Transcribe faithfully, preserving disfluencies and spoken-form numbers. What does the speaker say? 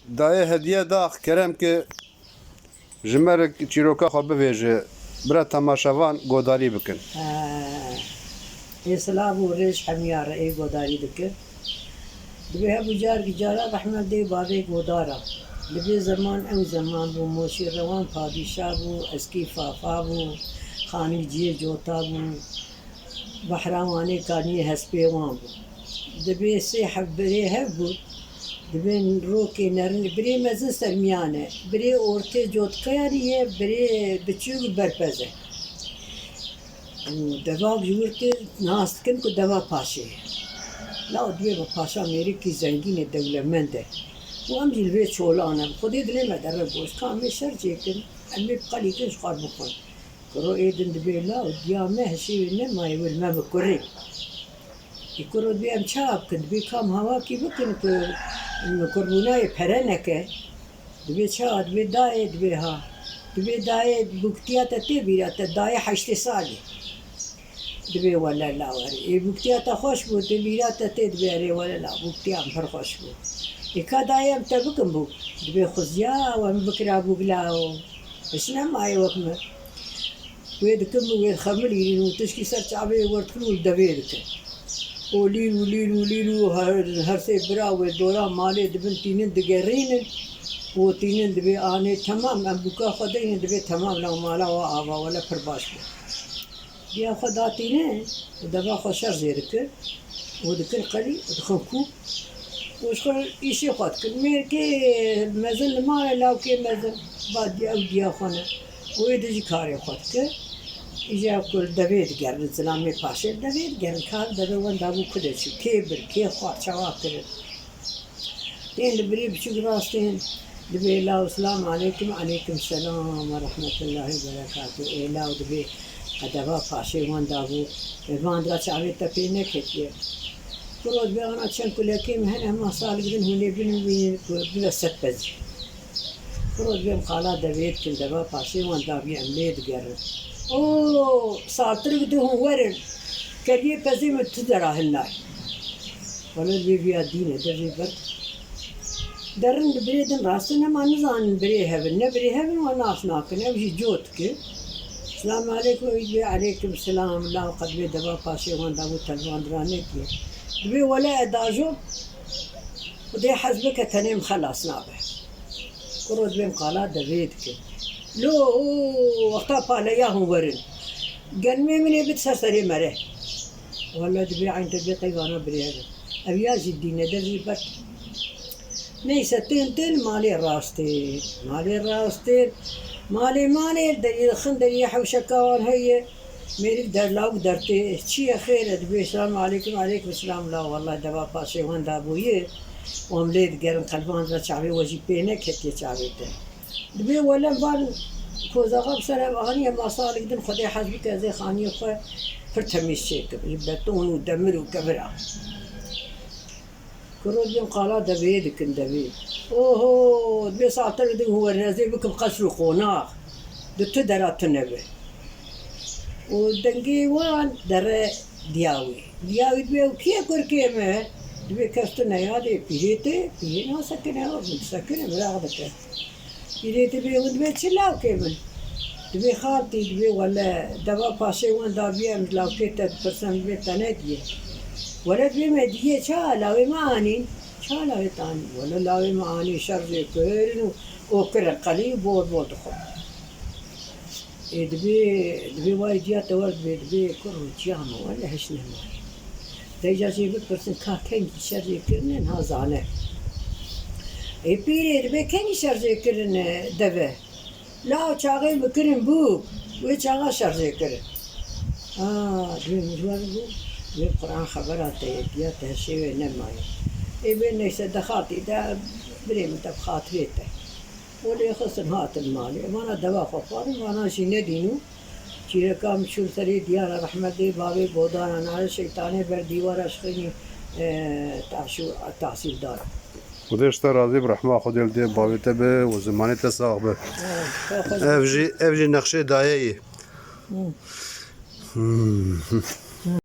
Dayê hediye dax kerem ki ji me re çîroka xwe bivêje, bira temaşevan godarî bikin. Ê silav û rêj hemiya re ê godarî dike. Dibê hebû carkî cara rehmet dê bavê godara. Dibê zeman ew zeman bû, Moşî Rewan padîşa bû, Eskî Fafa bû, Xanî Ciyê Cota bû, Behra Wanê kaniyê hespê wan bû. Dibê sê heb birê hev bû, dibê rokê nerin, birê mezin sermiyan e, birê ortê cotkayarî ye, birê biçûk berpez e. Û devak ji wir tê nas dikin ku deva paşê ye. Law dibê bi paşa mêrikî zengîn e, dewlemend e. Û em jî li vê çolan e. Xwedê dilê me dere goşt, ka em ê şer çêkin, em ê bi qelî kin ji xwe bixwin. Kuro ê din dibê law diya me hişê wê nemaye wir me bi kurê. Ê kuro dibê em çawa bikin? Dibê kam hawakî bikin ku min kurbûnayê pere neke. Dibê çawa? Dibê dayê, dibê ha. Dibê dayê bûktiya te tê bîra te, dayê heştê salî. Dibê wele lawerê. Ê bûktiya te xweş bû, tê bîra te tê, dibê erê wele la bûktiya min pir xweş bû. Ê ka dayê em te bikin bûk? Dibê xuziya we min bikira bûk lawo. Hiç nemayê wek min. Wê dikin min wê dixemilînin û tişkî ser çavê wê werdikin û li devê dikin. Û lîl û lîl û lîl û her, her sê bira wê dora malê dibin tînin digerînin û tînin dibê anê temam em bûka xwe deynin dibê temam la mala we ava wele pir baş bû. Diya xwe datîne û deva xwe şer jê dikir û dikir qelî û dixin kû û ji xwe îşê xwe dikin. Mêrkê mezin li mal e, lawkê mezin ba diya ew diya xwe ne û ê di jî karê xwe dike. Îja ku li devê digerin, zilamê paşê li devê digerin, ka li devê wenda bû ku de çû, kê bir, kê xwar, çawa kirin. Tên li birî biçûk rastên, dibê law silam aleykum, aleykum selam ve rahmetullahi ve berekatuh. Ê law dibê edeba paşê wenda bû, ê van dira çavê te pê neketiye. Kuro dibê ana çend kulekê min hene, hema salik din hûn ê binin bînin ku bibe sed pezî. Kuro dibê em qala devê dikin, deva paşê wenda bî em lê digerin. O saltirik di hûn werin, keriyê pezê min tu dera hilnay. Wele dibê viya dîne, derê ber. Derin bi birê din rastin, hema nizanin birê hevin, ne birê hevin wan nas nakin, ew jî cot ki. Selamu aleykum, ew jî dibê aleykum selam, law qe dibê deva paşê wan da bû telvan dira netiye. Dibê wele e dajo, Xwedê hez bike tenê min xelas nabe. Kuro dibê em qala devê dikin. Lo, o, wexta paleya hûn werin. Genimê min ê bit ser serê mere. Wele dibê eyn te dibê qey vana birê hevin. Ev ya jî dîne, der jî ber. Neyse, tên tên malê rastê. Malê rastê. Malê malê deriyê dixin, deriyê hewşeka wan heye. Mêrik derlawik dertê. Çi ye xêr e? Dibê selam aleykum, aleykum selam. La wellay deva paşê wenda bûye. Wan lê digerin qelban re çavê we jî pê neketiye çavê te. Dibê wele van kozaxa bi ser ev aniye, ma salik din Xwedê hez bike ez ê xaniyê xwe pir temîz çêkim. Ji beton û demir û kevira. Kuro dibê em qala devê dikin devê. Oho, dibê saltir din hûn werin ez ê bikim qesr û qonax. Di tu dera tune be. Û dengê wan dere diyawî. Diyawî dibê ew kî ye kurkê me? Dibê kes tune ya dê pîrê tê, pîrê nasekine, ew sekine, miraq dike. Pîrê dibê hûn dibê çi lawkê min? Dibê xaltî, dibê wele deva paşê wan dabiye em ji lawkê te dipirsin dibê te nediye. Wele dibê me diye ça lawê me anîn? Ça lawê te anîn? Wele lawê me anî şer jê kirin û okirin qelî û bol bol dixwin. Ê dibê, dibê wayê diya te wer dibê, dibê kur û çiya me wele hiç nemaye. Deyca jê bipirsin ka kengî şer jê kirine niha zane. Ê pîrê dibê kengî şer jê kirine deve. Law çaxê bikirin bûk, wê çaxa şer jê kirin. A, dibê min ji wer bû, dibê Quran xebera te ye, diya te hişê wê nemaye. Ê bê neyse de xaltî de birê min te bi xatirê te. Û lê xistin hatin malê. Vana deva xwe xwarin, vana jî nedîn û çîreka min çûn serê diyara rehmetê bavê godana nare şeytanê ber dîwara şixînî, e, tahşû-, tahsîldar. Xwedê ji te razî bi, rehma Xwedê li dê bavê te be û zimanê te sax be. Ev jî, ev jî nexşê dayê yê. Hmm.